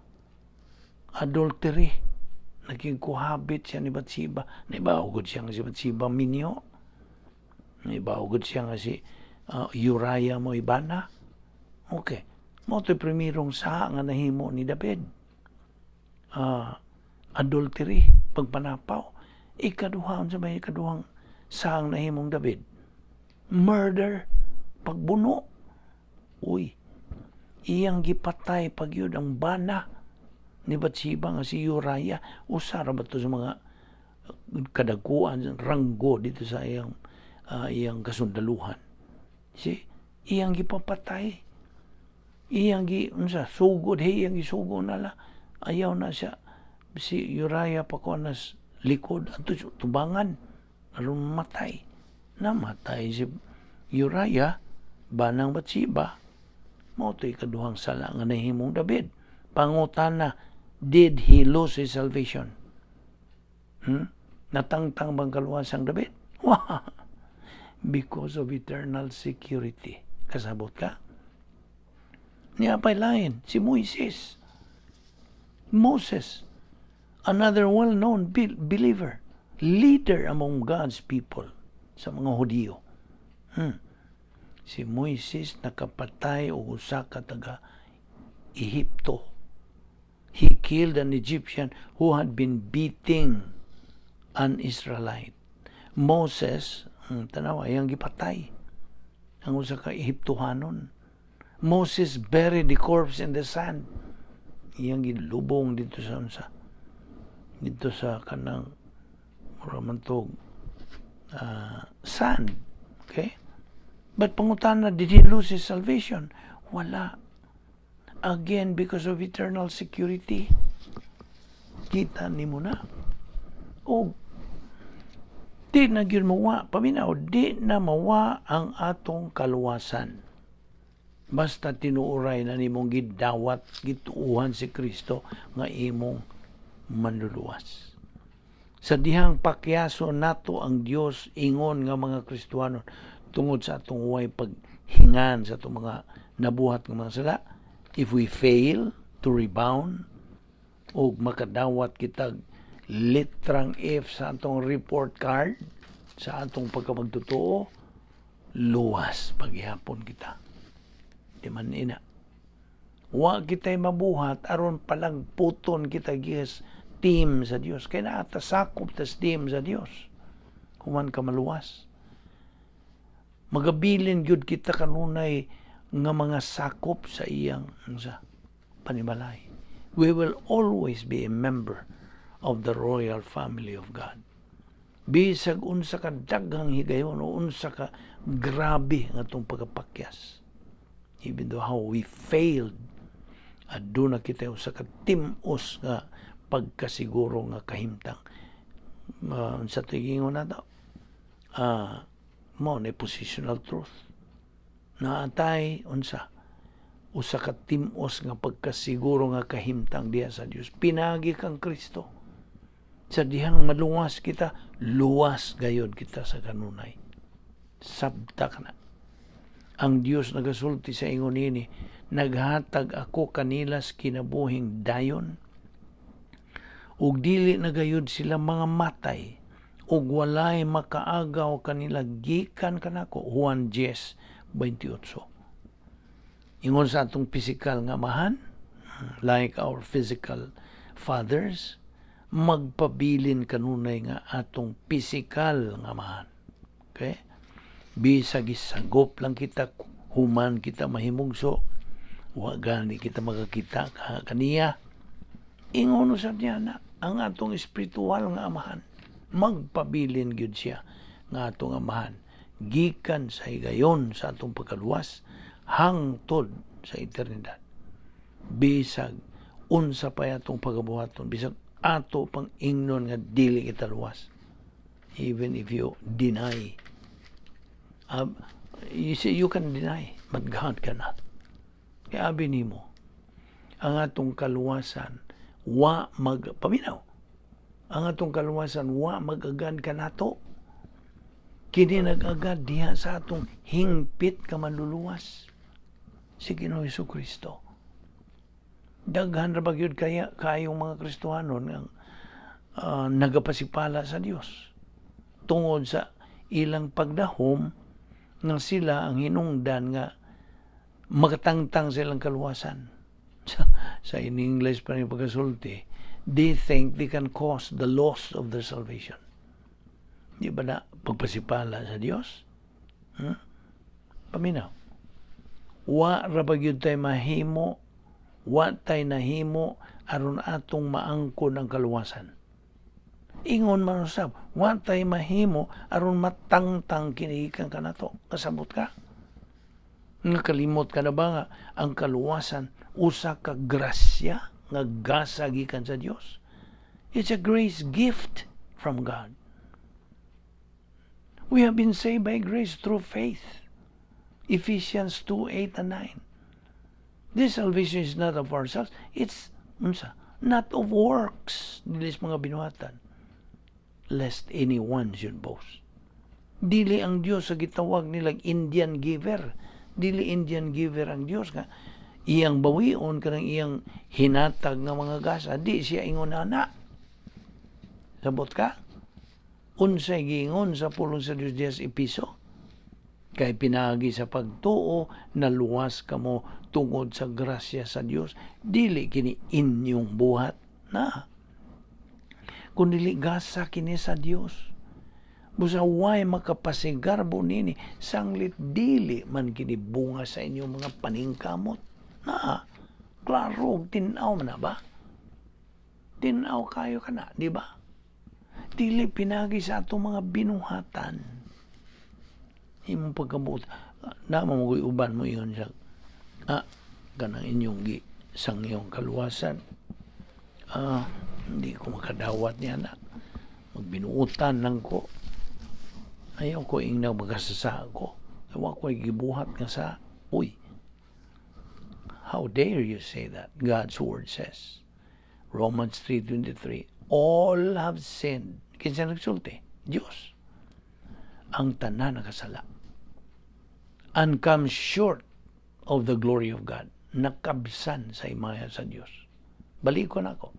adultery. Naging cohabit siya ni Bathsheba. Naibaw gud siya nga si Bathsheba minyo. Naibaw gud siya nga si Uriah mo ibana. Okay, mao to'y primerong sa nga nahimo ni David, adultery, pagpanapaw. Ikaduha, unsa may ikaduhang saang nahimong David? Murder, pagbuno. Uy, iyang gipatay pagyud ang bana ni Bathsheba nga si Uriah. Usa ra ba to sa mga kadakuan ranggo dito sa iyang kasundaluhan? See? Iyang gipapatay. Iyang gi unsa sugod, hey, iyang gisugo na la. Ayaw na siya si Uriah pa ko nas likod ato tubangan aron matay. Namatay si Uriah, banang Bathsheba. Mao to'y ikaduhang sala nga nahimong David. Pangutana, did he lose his salvation? Natangtang bang kaluwasang David? Wah! Because of eternal security. Kasabot ka? Niya pa'y lain, si Moises. Moses, another well-known believer, leader among God's people sa mga Hudiyo. Si Moises nakapatay og usa ka taga Ehipto. He killed an Egyptian who had been beating an Israelite. Moses, tanawa, iyang gipatay ang usa ka Ehiptohanon. Moses buried the corpse in the sand. Iyang gilubong dito sa unsa? Dito sa kanang mura man tog sand. Okay? But pangutana, did he lose his salvation? Wala. Again, because of eternal security. Kita nimo na. O di na gyud mawa, paminaw, di na mawa ang atong kaluwasan. Basta tinuoray na nimong gidawat, gituuhan si Kristo nga imong manluluwas. Sa dihang pakyaso nato ang Dios ingon nga mga Kristohanon tungod sa atong way paghingan sa atong mga nabuhat nga mga sala, if we fail to rebound og makadawat kitag litrang F sa atong report card sa atong pagkamagtotoo, luwas paghihapon kita. Di man ina. Wa kita'y mabuhat aron palagputon kita gihas team sa Dios. Kay naa ta sakop tas team sa Dios. Human ka maluwas. Magabilin gyud kita kanunay nga mga sakop sa iyang sa panimalay. We will always be a member of the royal family of God. Bisag unsa ka daghang higayon o unsa ka grabe nga atong pagkapakyas. Even though how we failed, aduna kita usa ka tim-os nga pagkasiguro nga kahimtang. Sa tigingon nato, mao ni positional truth. Naatay unsa usa ka tim-os nga pagkasiguro nga kahimtang diha sa Dios. Pinagi kang Kristo. Sa dihang maluwas kita, luwas gayod kita sa kanunay. Sabta ka na. Ang Dios nagasulti sa ingon nini, "Naghatag ako kanila sa kinabuhing dayon ug dili na gayud sila mga matay ug walay makaagaw kanila gikan kanako." Juan 10:28. Ingon sa atong pisikal nga amahan, like our physical fathers, magpabilin kanunay nga atong pisikal nga amahan. Okay? Bisag gisagop lang kita human kita mahimugso, wa gani kita makakita kaniya. Ingon sa niya na ang atong espiritual nga amahan, magpabilin gyud siya nga atong amahan gikan sa higayon sa atong pagkaluwas hangtod sa eternidad. Bisag unsa pa atong pagabuhaton, bisag ato pang ingnon nga dili kita luwas, even if you deny, you see, you can deny, but God cannot. Kaya abi nimo, ang atong kaluwasan wa mag, paminaw, ang atong kaluwasan wa mag-agad kanato. Kini nag-agad diha sa atong hingpit ka manluluwas, si Ginoong Kristo. Daghan ra ba gyud kaya kayong mga Kristohanon ang nagapasipala sa Dios tungod sa ilang pagdahom nga sila ang hinungdan nga makatangtang sa ilang kaluwasan. Sa in English pa ni pagkasulti, they think they can cause the loss of their salvation. Di ba na pagpasipala sa Dios? Paminaw. Wa ra ba gyud tay mahimo, wa tay nahimo aron atong maangkon ang kaluwasan. Ingon man usab, wa tay mahimo aron matangtang kini gikan kanato. Kasabot ka? Nakalimot ka na ba nga ang kaluwasan usa ka grasya nga gasa gikan sa Dios? It's a grace gift from God. We have been saved by grace through faith. Ephesians 2:8 and 9. This salvation is not of ourselves. It's unsa? Not of works. Dili sa mga binuhatan. Lest anyone should boast. Dili ang Dios sa gitawag nilang Indian giver. Dili Indian giver ang Dios nga iyang bawion kanang iyang hinatag nga mga gasa. Di siya ingon ana. Sabot ka? Unsay giingon sa pulong sa Dios diya sa Episo? Kay pinaagi sa pagtuo naluwas kamo tungod sa grasya sa Dios. Dili kini inyong buhat na, kun dili gasa kini sa Dios. Busa way makapasigarbo nini, sanglit dili man kini bunga sa inyong mga paningkamot. Na, klaro, tinaw man na ba? Tinaw kayo ka na, di ba? Dili pinagi sa atong mga binuhatan. Imong pagkabuot, na mo uban mo iyon siya. Kanang inyong gi sangyong kaluwasan. Hindi ko makadawat niya na. Magbinuutan lang ko. Ayaw ko ingna magkasasa ko. Wa ko gibuhat nga sa, uy, how dare you say that? God's word says, Romans 3:23, all have sinned. Kinsa nagsulti? Diyos. Ang tanan nakasala. And come short of the glory of God. Nakabsan sa himaya sa Diyos. Balikon ako.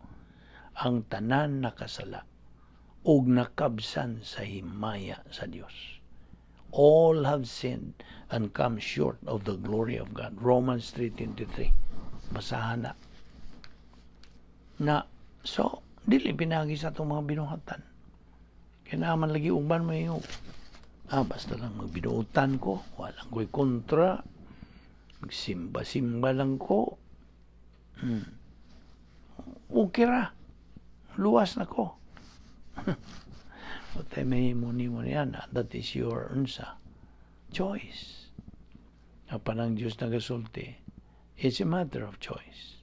Ang tanan nakasala ug nakabsan sa himaya sa Dios. All have sinned and come short of the glory of God. Romans 3:23. Basahan na. Na, so, dili pinagi sa atong mga binuhatan. Kaya naman lagi uban mo yung, basta lang magbinuutan ko, walang ko'y kontra, magsimba-simba lang ko. Okay ra. Luwas na ko. But may mo nimo niyan, that is your unsa choice. Apan ang Diyos nagasulti, it's a matter of choice.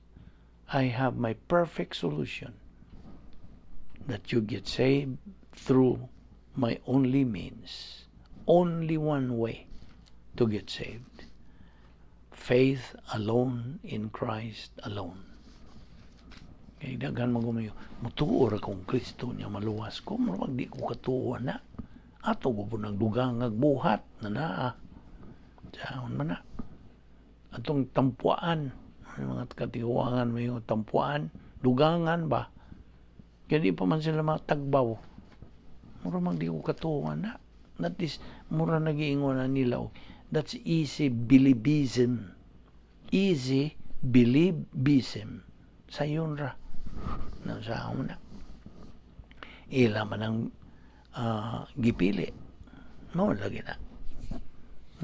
I have my perfect solution that you get saved through my only means, only one way to get saved. Faith alone in Christ alone. Kay daghan man gumayo, mutuo ra kong Kristo niya maluwas ko, murag di ko katuo na. Ato ko po nagdugang buhat na naa. Saon man na. Atong tampuan, mga katiwagan mo yung tampuan, dugangan ba? Kaya di pa man sila matagbaw. Mura mang di ko katuo na. That is, mura nagiingon na nila. That's easy believism. Easy believism. Sayon ra. Nasaon na. Ila man ang gipili. Mo lagi na.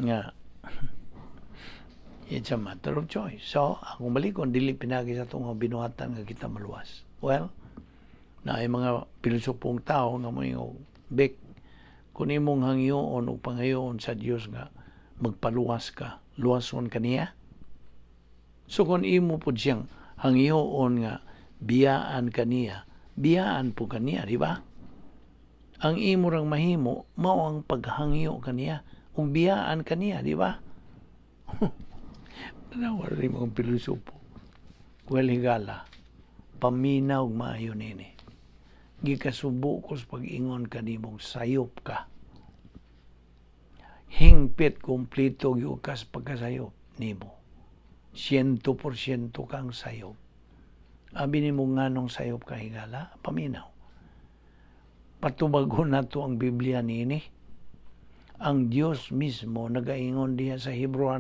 Nga, it's a matter of choice. So, akong balikon, dili pinagi sa itong binuhatan nga kita maluwas. Well, na ay mga pilosopong tao nga mo yung bek, kung imong hangyoon o pangayoon sa Dios nga magpaluwas ka, luwason ka niya. So kung imo po siyang hangyoon nga biyaan ka niya, biyaan po ka niya, di ba? Ang imo rang mahimo, mao ang paghangyo kaniya, ug biyaan kaniya, di ba? Tanawa rin mga pilosopo. Well, higala, paminaw og maayo nini. Gikasubo ko sa pag-ingon kanimong sayop ka. Hingpit kumplito gyud kas pagkasayop nimo. 100% kang sayop. Abi nimo nganong sayop ka, higala? Paminaw. Patubagon nato ang Biblia niini. Ang Dios mismo nagaingon diha sa Hebrew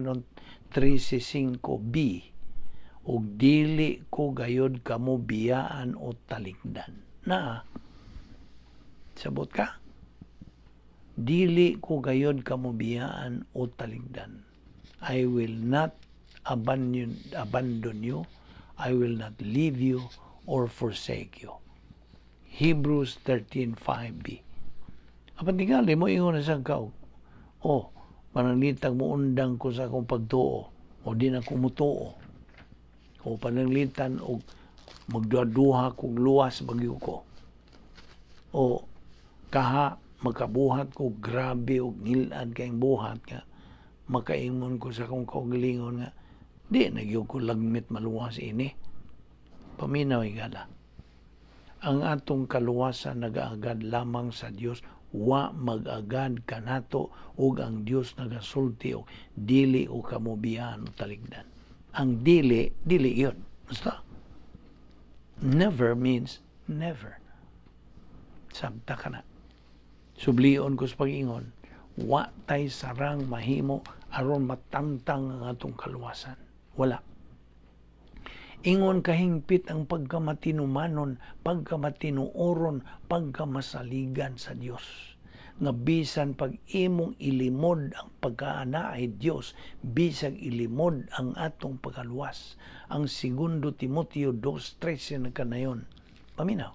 13:5b, ug dili ko gayod kamo biyaan o talikdan. Na sabot ka? Dili ko gayod kamo biyaan o talikdan. I will not abandon you. I will not leave you or forsake you. Hebrews 13:5b. Apan tingali mo ingon na sa kao, oh, pananglitang mo undang ko sa akong pagtuo o di na ko mutuo. O pananglitan og magduha-duha kog luwas bagyo ko. O kaha makabuhat ko grabe og ngilad kayong buhat nga makaingon ko sa akong kaugalingon nga di na gyud ko lagmit maluwas ini. Paminaw, higala. Ang atong kaluwasan nagaagad lamang sa Dios, wa mag-agad kanato, ug ang Dios nagasulti og dili o kamo biyaan o taligdan. Ang dili, dili yun. Basta. Never means never. Sabta ka na. Sublion ko sa pag-ingon, Wa tay sarang mahimo aron matangtang ang atong kaluwasan. Wala. Ingon kahingpit ang pagkamatinumanon, pagkamatinuoron, pagkamasaligan sa Dios. Nga bisan pag imong ilimod ang pagkaanaay Dios, bisag ilimod ang atong pagkaluwas. Ang 2 Timoteo 2:13 nagkanayon. Paminaw.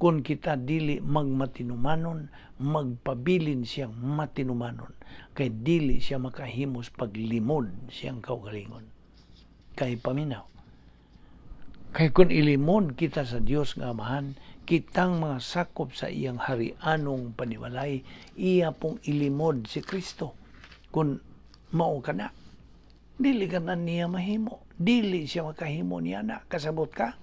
Kung kita dili magmatinumanon, magpabilin siyang matinumanon, kay dili siya makahimos paglimod siyang kaugalingon. Kay paminaw. Kay kung ilimod kita sa Dios nga Amahan, kitang mga sakop sa iyang harianong panimalay, iya pong ilimod si Kristo. Kung mao ka na, dili ka na niya mahimo. Dili siya makahimo niya na. Kasabot ka?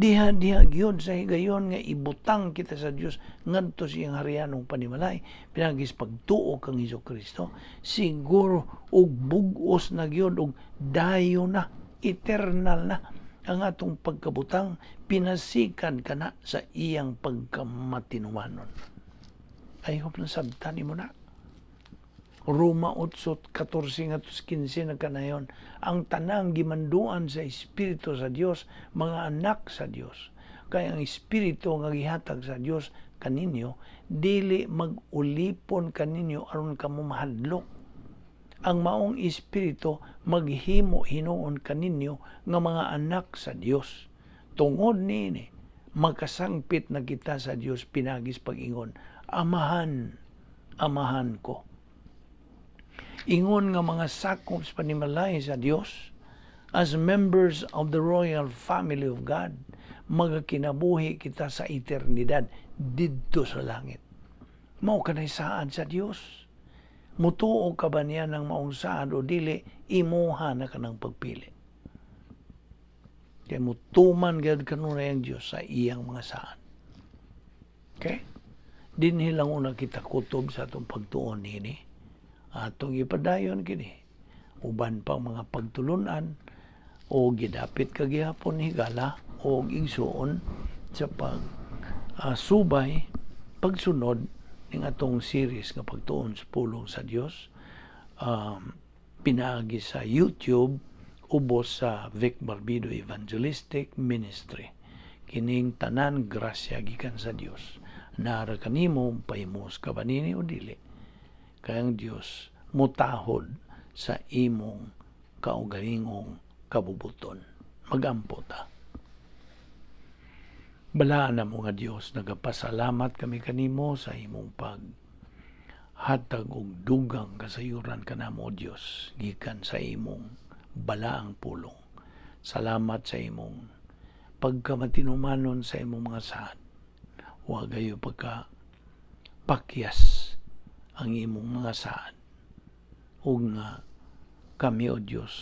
Diha diha gyud sa higayon nga ibutang kita sa Dios ngadto sa iyang harianong panimalay pinaagis pagtuo kang Hesus Kristo, siguro og bug-os na gyud og dayo na, eternal na ang atong pagkabutang, pinasikan ka na sa iyang pagkamatinumanon. I hope nasabtan nimo na. Roma 8:14 ngadto 15 nagkanayon, ang tanang gimanduan sa Espiritu sa Dios, mga anak sa Dios. Kay ang Espiritu nga gihatag sa Dios kaninyo, dili mag-ulipon kaninyo aron kamo mahadlok. Ang maong Espiritu maghimo hinuon kaninyo nga mga anak sa Dios. Tungod niini, makasangpit na kita sa Dios pinagis pag-ingon, "Amahan, Amahan ko." Ingon nga mga sakop sa panimalay sa Dios, as members of the royal family of God, magakinabuhi kita sa eternidad didto sa langit. Mao kanay saad sa Dios. Mutuo ka ba niya ng maong saad o dili, imuha na ka ng pagpili. Kaya mutuman gyud kanunay ang Dios sa iyang mga saad. Okay? Dinhi lang una kita kutob sa atong pagtuon nini. Atong ipadayon kini uban pang mga pagtulunan o gidapit kagihapon higala o igsuon sa pag subay pagsunod ning atong series nga pagtuon sa pulong sa Dios, pinaagi sa YouTube ubos sa Vic Barbido Evangelistic Ministry. Kining tanan grasya gikan sa Dios. Nara kanimo pahimos ka ba nini o dili, kay ang Dios mutahod sa imong kaugalingong kabubuton. Magampo ta. Balaan na mo nga Dios, nagapasalamat kami kanimo sa imong pag hatag og dugang kasayuran kanamo, Dios, gikan sa imong balaang pulong. Salamat sa imong pagkamatinumanon sa imong mga saad. Wa gayo pagka pakyas ang imong mga saad. Ug nga kami, O Dios,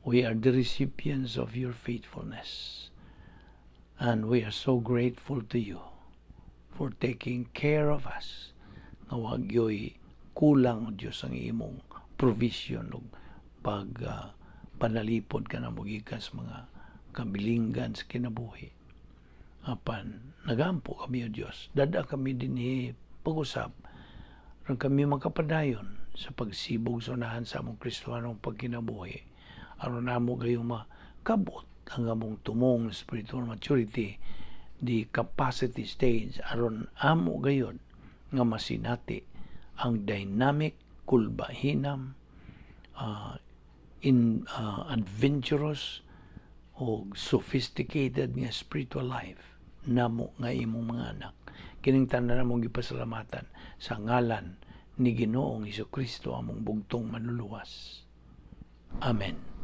we are the recipients of your faithfulness. And we are so grateful to you for taking care of us. Nga wa gyoy kulang, O Dios, ang imong provision ug pag panalipod ka na gikan sa mga kabilinggan sa kinabuhi. Apan nagampo kami, O Dios. Dada kami dinhi pag-usab aron kami makapadayon sa pagsibog sa unahan sa among Kristohanong pagkinabuhi, aron namo gayong makabot ang among tumong spiritual maturity, the capacity stage, aron amo gayon nga masinati ang dynamic, kulbahinam, in adventurous o sophisticated nga spiritual life namo nga imong mga anak. Kining tanan among gipasalamatan sa ngalan ni Ginoong Hesus Kristo, among bugtong manluluwas. Amen.